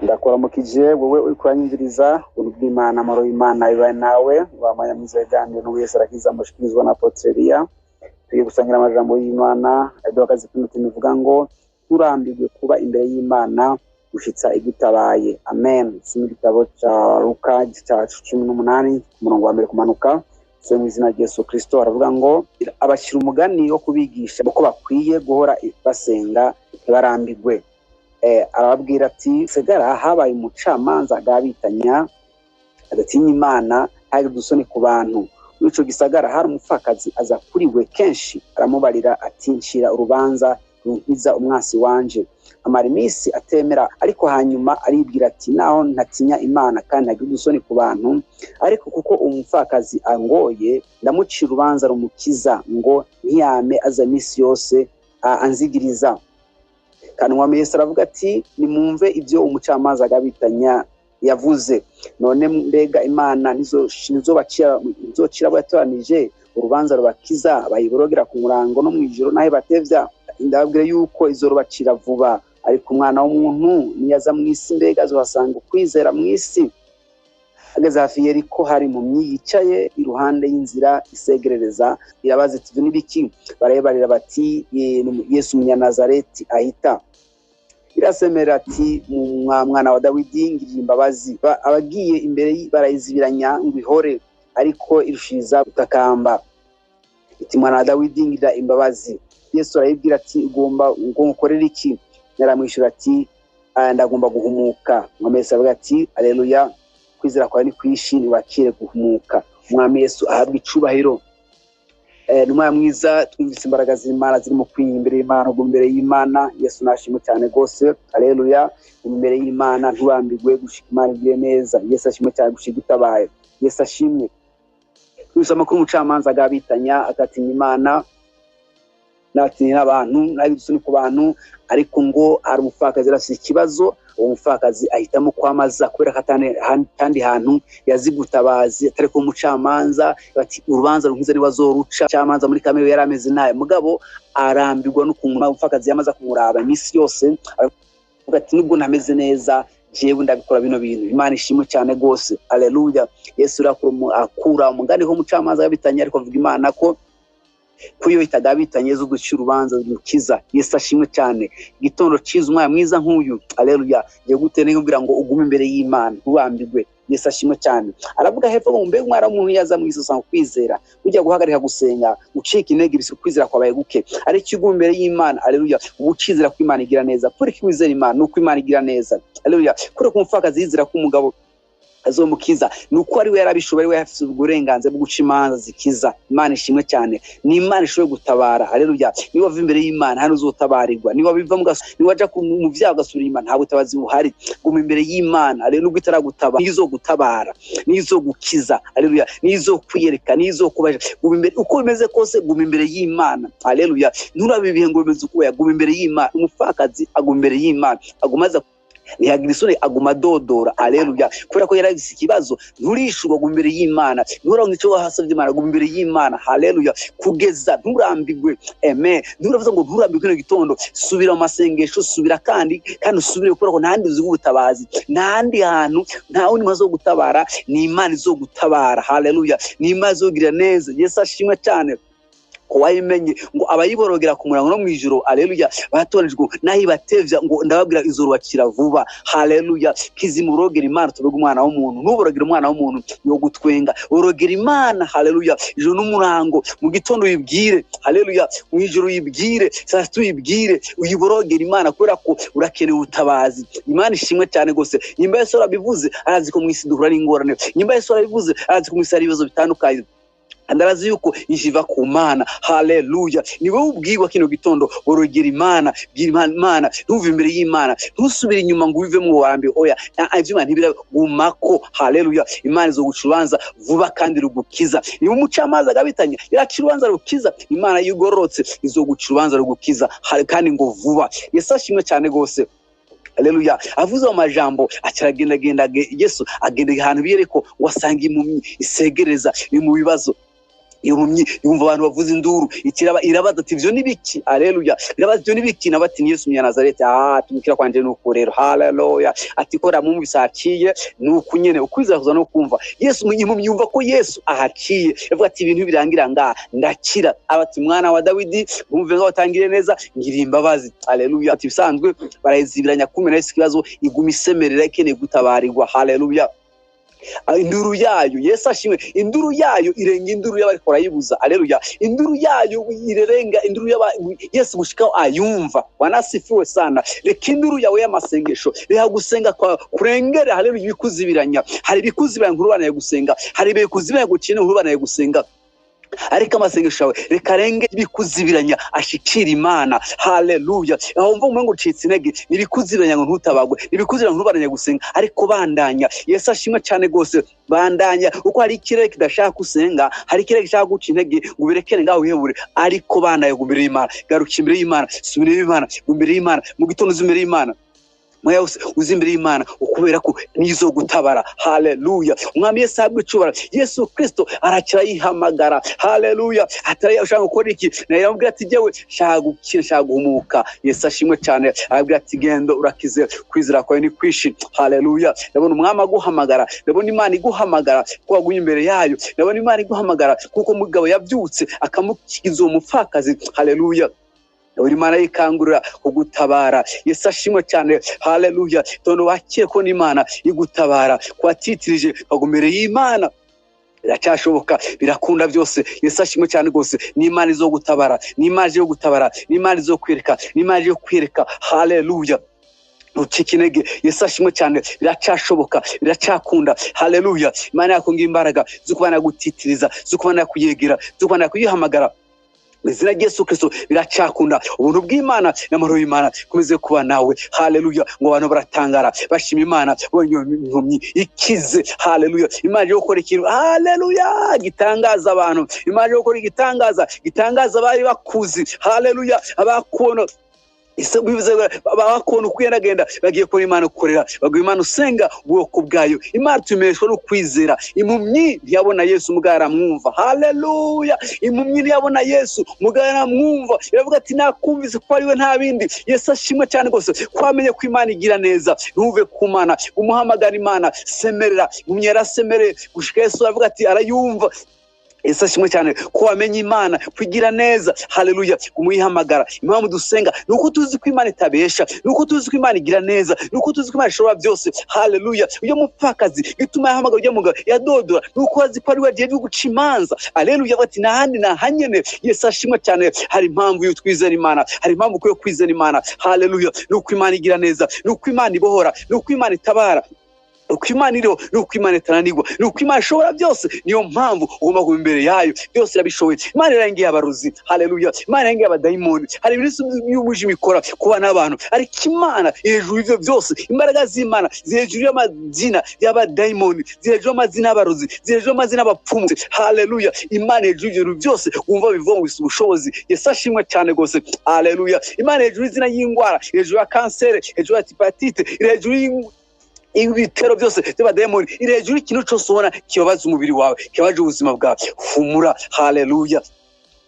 Ndakuramukije wowe uriko uranyumviriza. Ubuntu bw'Imana, amahoro y'Imana bibaye nawe. Wamanya mwiza ibiganiro n'uwese arakiza mushikirizwa na Potreria. Tugiye gusangira amajambo y'Imana aduha akazi k'umutima, ivuga ngo nturambirwe kuba imbere y'Imana gushitsa igutabaye. Amen. Si mu gitabo ca Luka, igice ca 18, ku murongo wa mbere kumanuka. So mu izina rya Yesu Kristo aravuga ngo abashyira umugani wo kubigisha uko bakwiye guhora basenga ntibarambirwe. Arababwira ati: "Segara habaye umucamanza agabitanya, adatinya Imana, ntagire udusoni ku bantu. Muri ico gisagara hari umupfakazi aza kuri we kenshi, aramubarira ati: 'Ncira urubanza runkiza umwasi wanje.' Amara iminsi atemera, ariko hanyuma aribwira ati: 'Naho ntatinya Imana kandi ntagira udusoni ku bantu, ariko kuko umupfakazi angoye, ndamucira urubanza rumukiza, ngo ntiyame aza iminsi yose anzigiriza.' Kandi Umwami Yesu aravuga ati: 'Nimwumve ibyo umucamanza agabitanya yavuze. None mbega Imana ntizocira abo yatoranije urubanza rubakiza, bayiborogera ku murango no mw'ijoro naho batevya? Ndababwira yuko izorubacira vuba. Ariko Umwana w'umuntu niyaza mw'isi, mbega azohasanga ukwizera mw'isi?' Ageze hafi Yeriko, hari impumyi yicaye iruhande y'inzira isegerereza. Irabaza iti: 'Ibyo ni biki?' Barayibarira bati: 'Yesu Umunyanazareti ahita.' Irasemera ati: 'Mwana wa Dawidi, ngirira imbabazi.' Abagiye imbere barayizibiranya ngo ihore, ariko irushiriza gutakamba iti: 'Mwana wa Dawidi, ngirira imbabazi.' Yesu arayibwira ati: 'Ugomba ngo nkukorere iki?' Aramwishyura ati: 'Ndagomba guhumuka.' Umwami Yesu aravuga ati: 'Aleluya, kwizera kwawe ni kwinshi, niwakire guhumuka.' Umwami Yesu ahabwa icubahiro. Ni umwana mwiza. Twumvise imbaraga z'Imana zirimo kwinya imbere y'Imana, uguma imbere y'Imana. Yesu nashimwe cyane rwose. Aleluya. Guma imbere y'Imana, nturambirwe gushika Imana igire neza. Yesu ashimwe cyane, gushika utabaye. Yesu ashimwe. Twumvise amakuru, umucamanza agabitanya, agatinya Imana, n'abatinya n'abantu, n'abidusuni ku bantu, ariko ngo hari umupfakazi arafise ikibazo. Uwo mupfakazi ahitamo kwamaza kubera ko atandi hantu yazigutabazi atari ko umucamanza. Bati: 'Urubanza runkiza niwe azoruca.' Umucamanza muri kamere yari ameze nabi, mugabo arambirwa n'ukuntu umupfakazi yamaze kumuraba iminsi yose. Aravuga ati: 'Nubwo ntameze neza, jewe ndabikora bino bintu.' Imana ishimwe cyane rwose. Aleluya. Yesu akura umugani ho umucamanza yabitanye, ariko avuga Imana ko kuyo itagabitanye zo guca urubanza rukiza. Yesu ashimwe cyane. Igitondo ciza, umwana mwiza nk'uyu. Aleluya. Ngiye gutera kugira ngo ugume imbere y'Imana, nturambirwe. Yesu ashimwe cyane. Aravuga hepfo ngo mbega Umwana w'umuntu yaza mw'isi usanga kwizera? Ujya guhagarika gusenga, gucika intege, bisi kwizera kwabaye guke. Ariko iyo uguma imbere y'Imana, aleluya, uba ucizera ko Imana igira neza. Kubera ko wizera Imana, nuko Imana igira neza. Aleluya. Kubera ko umupfakazi yizera ko umugabo azomukiza, ni uko ari we yarabishoboye, ari we yafite uburenganzira bwo guca imanza zikiza. Imana ishimwe cyane. Ni Imana ishoboye gutabara. Aleluya. Niba wava imbere y'Imana, hano uzotabarirwa. Niba biva niba waja mu vyaha ugasubira inyuma, nta butabazi buhari. Guma imbere y'Imana. Aleluya. Nubwo itaragutabara, niyo izogutabara, niyo izogukiza. Aleluya. Niyo izokwiyereka, niyo izokubasha. Guma imbere uko bimeze kose, guma imbere y'Imana. Aleluya. Nturabe ibihe ngo bimeze uko. Guma imbere y'Imana. Umupfakazi aguma imbere y'Imana, aguma aza, ntiyagira isoni, aguma adodora. Aleluya. Kubera ko yaragize ikibazo, nturishurwa, guma imbere y'Imana. Nturonke icyo wahasabye Imana, guma imbere y'Imana. Haleluya. Kugeza nturambirwe. Amen. Nturavuze ngo nturambirwe kino gitondo. Subira mu masengesho, subira kandi usubire, kubera ko nta handi uzi ubutabazi, nta handi hantu, nta wundi muntu azogutabara. Ni Imana izogutabara. Haleluya. Ni Imana izogirira neza. Yesu ashimwe cyane ko wayimenye ngo abayiborogera ku murango no mw'ijoro, aleluya, batoranijwe, naho ibatevya, ngo ndababwira izorubakira vuba. Haleluya. Kizima urogera Imana, tubega umwana w'umuntu. Ntuborogera umwana w'umuntu, yo gutwenga. Urogera Imana. Haleluya. Ijoro n'umurango, mu gitondo uyibwire. Haleluya. Mw'ijoro uyibwire, saa sita uyibwire, uyiborogera Imana, kubera ko urakeneye ubutabazi. Imana ishimwe cyane rwose. Nyimba Yesu arabivuze, arazi ko mw'isi duhura n'ingorane. Nyimba Yesu arabivuze, arazi ko mw'isi hari ibibazo bitandukanye. Ndarazi yuko ijiva ku Mana. Haleluya. Ni wowe ubwirwa kino gitondo: borogera Imana, bwira Imana, ntuve imbere y'Imana, ntusubire inyuma ngo ubivemo warambiwe. Oya, ivyo ntibiragumako. Haleluya. Imana izoguca urubanza vuba kandi rugukiza. Niba umucamanza agabitanya iraca urubanza rukiza, Imana yigororotse izoguca urubanza rugukiza kandi ngo vuba. Yesu ashimwe cyane rwose. Haleluya. Avuze ayo majambo, acaragendagenda. Yesu agenda ahantu biyereko ngo asanga impumyi isegereza, iri mu bibazo. Iyo mpumyi yumva abantu bavuza induru, ikiraba irabaza ati: "Ivyo ni biki?" Haleluya. Irabaza: "Ivyo ni biki?" Nawe ati: "Ni Yesu Umunyanazareti." Ah, tumukira kwanje nuko rero, haleluya, ati ko ramwumvise ahaciye, nuko nyene ukwizera kuza no kumva Yesu. Impumyi yumva ko Yesu ahaciye, yavuga ati: "Ibintu birangira ngaha, ndakira." Aba ati: "Mwana wa Dawidi, wumve ngo watangire neza, ngiriye imbabazi." Haleluya. Ati bisanzwe barayizibiranya kumena Yesu ikibazo, iguma isemerera ikeneye gutabarirwa. Haleluya. Induru yayo, Yesu ashimwe, induru yayo irenga induru y'abariko barayibuza. Aleluya. Induru yayo irerenga induru y'aba Yesu gushikaho ayumva. Wanasifiwe sana. Reka induru yawe y'amasengesho, reka gusenga kwa kurengere, haleluya, ibikuzibiranya. Hari ibikuzibiranya nkurubanaye gusenga, hari ibikuzibiranya gukina nkurubanaye gusenga, ariko amasengesho yawe reka arenge ibikuzibiranya, ashikira Imana. Haleluya. Aho wumva umengo ucitse intege, nibikuzibiranya ngo ntutabagwe, nibikuzibiranya ntubananye gusenga, ariko bandanya. Yesu ashimwe cyane rwose. Bandanya, kuko hari ikirere kidashaka gusenga, hari ikirere gishaka guca intege ngo ubirekere ngaho wihebure, ariko bandanya imbere y'Imana. Garuka imbere y'Imana, subira imbere y'Imana, imbere y'Imana mu gitondo, uzi imbere y'Imana moya wose, uzi imbere y'Imana, ukubera ko nizo gutabara. Haleluya. Umwami Yesu ahabwe icubara. Yesu Kristo arakira yihamagara. Haleluya. Atari ushaka gukora iki? Naye aramubwira ati: "Jyewe shaka gukira, shaka guhumuka." Yesu ashimwe cyane. Arabwira ati: "Gendo, urakize, kwizera kwawe ni kwishi." Haleluya. Ndabona umwami aguhamagara, ndabona Imana iguhamagara ko waguye imbere yayo, ndabona Imana iguhamagara kuko mugabo yabyutse akamukiza uwo mupfakazi. Haleluya. Ndabona Imana yikangurira kugutabara. Yesu ashimwe cyane. Haleluya. Tono wakire ko n'Imana igutabara, kwatitirije kagumere y'Imana, biracyashoboka, birakunda byose. Yesu ashimwe cyane rwose. N'Imana izo gutabara, n'Imana yo gutabara, n'Imana izo kwereka, n'Imana yo kwereka. Haleluya. Ntucike intege. Yesu ashimwe cyane. Biracyashoboka, biracyakunda. Haleluya. Imana yakongera imbaraga zo kubana gutitiriza, zo kubana kuyegera, zo kubana kuyihamagara mu izina rya Yesu Kristo. Biracyakunda. Ubuntu bw'Imana n'amahoro y'Imana komeze kuba nawe. Haleluya. Ngo abantu baratangara, bashima Imana bonye impumyi ikize. Haleluya. Imana yo gukora ikintu, haleluya, gitangaza abantu. Imana yo gukora igitangaza, gitangaza abari bakuzi. Haleluya. Abakubona bivuze bakubona uko ugendagenda, bagiye kubona Imana ukorera, baguha Imana usenga, ubwoko bwayo. Imana tumeshwa no kwizera. Impumyi ntiyabona Yesu, mugabo aramwumva. Haleluya. Impumyi ntiyabona Yesu, mugabo aramwumva. Iravuga ati: "Nakumvise ko ari we, nta bindi." Yesu ashimwe cyane rwose. Ko wamenye ko Imana igira neza, ntuve ku Mana, umuhamagara Imana, semerera. Impumyi yarasemereye gushika Yesu aravuga ati arayumva. Yesu ashimwe cyane. Ko wamenye Imana kugira neza, haleluya, umuyihamagara. Impamvu dusenga ni uko tuzi ko Imana itabesha, ni uko tuzi ko Imana igira neza, ni uko tuzi ko Imana ishobora byose. Haleluya. Uyo mupfakazi, gituma yahamagara ujya mugabo yadodora, ni uko azi ko ari we agiye guca imanza. Haleluya. Bati nahandi nahanyene. Yesu ashimwe cyane. Hari impamvu yo twizera Imana, hari impamvu yo kwizera Imana. Haleluya. Ni uko Imana igira neza, ni uko Imana ibohora, ni uko Imana itabara, uko Imana iriho, ni uko Imana itananirwa, ni uko Imana ishobora byose. Niyo mpamvu ugomba kuba imbere yayo. Byose irabishoboye. Imana irengeye abarozi. Haleluya. Imana irengeye abadayimoni. Hari ibintu by'umwijima ikora kuba n'abantu, ariko Imana hejuru y'ibyo byose. Imbaraga z'Imana ziri hejuru y'amazina y'abadayimoni, ziri hejuru y'amazina y'abarozi, ziri hejuru y'amazina y'abapfumu. Haleluya. Imana hejuru y'ibyo bintu byose wumva bivuga ngo bifite ubushobozi. Yesu ashimwe cyane rwose. Haleluya. Imana hejuru y'izina y'indwara, hejuru ya kanseri, hejuru ya hepatite, iri hejuru ibitero byose by'abadayimoni, iri hejuru y'ikintu cyose ubona kibabaza umubiri wawe, kibabaje ubuzima bwawe. Humura. Haleluya.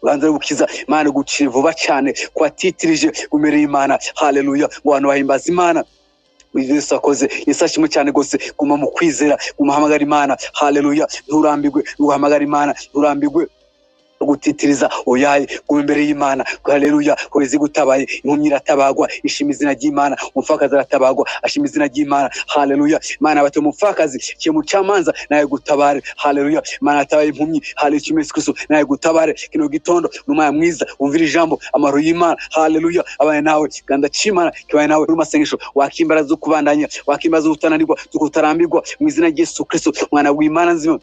Ubanza gukiza, Imana gucira vuba cyane kwatitirije umereye Imana. Haleluya. Ngo abantu bahimbaza Imana Yesu akoze. Yesu ashimwe cyane rwose. Guma mu kwizera, guma uhamagara Imana. Haleluya. Nturambirwe uhamagara Imana, nturambirwe gutitiriza, oyaye, guma imbere y'Imana. Haleluya. Kugeza igutabaye. Impumyi iratabagwa, ishima izina ry'Imana. Umupfakazi aratabagwa, ashima izina ry'Imana. Haleluya. Imana bati: "Umupfakazi kiye mucamanza, nawe gutabare." Haleluya. Imana yatabaye impumyi. Haleluya. Yesu Kristo nawe gutabare kino gitondo. Ni umwanya mwiza, wumvira ijambo. Amahoro y'Imana, haleluya, abaye nawe. Ganda c'Imana kibaye nawe mu masengesho. Wakimbara zo kubandanya, wakimbara zo kutananirwa, zo kutarambirwa, mu izina rya Yesu Kristo, mwana w'Imana nzima.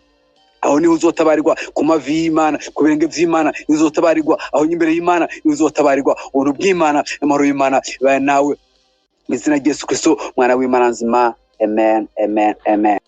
Aho niho uzotabarirwa, ku mavi y'Imana, ku birenge by'Imana niho uzotabarirwa, aho imbere y'Imana niho uzotabarirwa. Ubuntu bw'Imana, amahoro y'Imana bibaye nawe mu izina rya Yesu Kristo, mwana w'Imana nzima. Amen, amen, amen.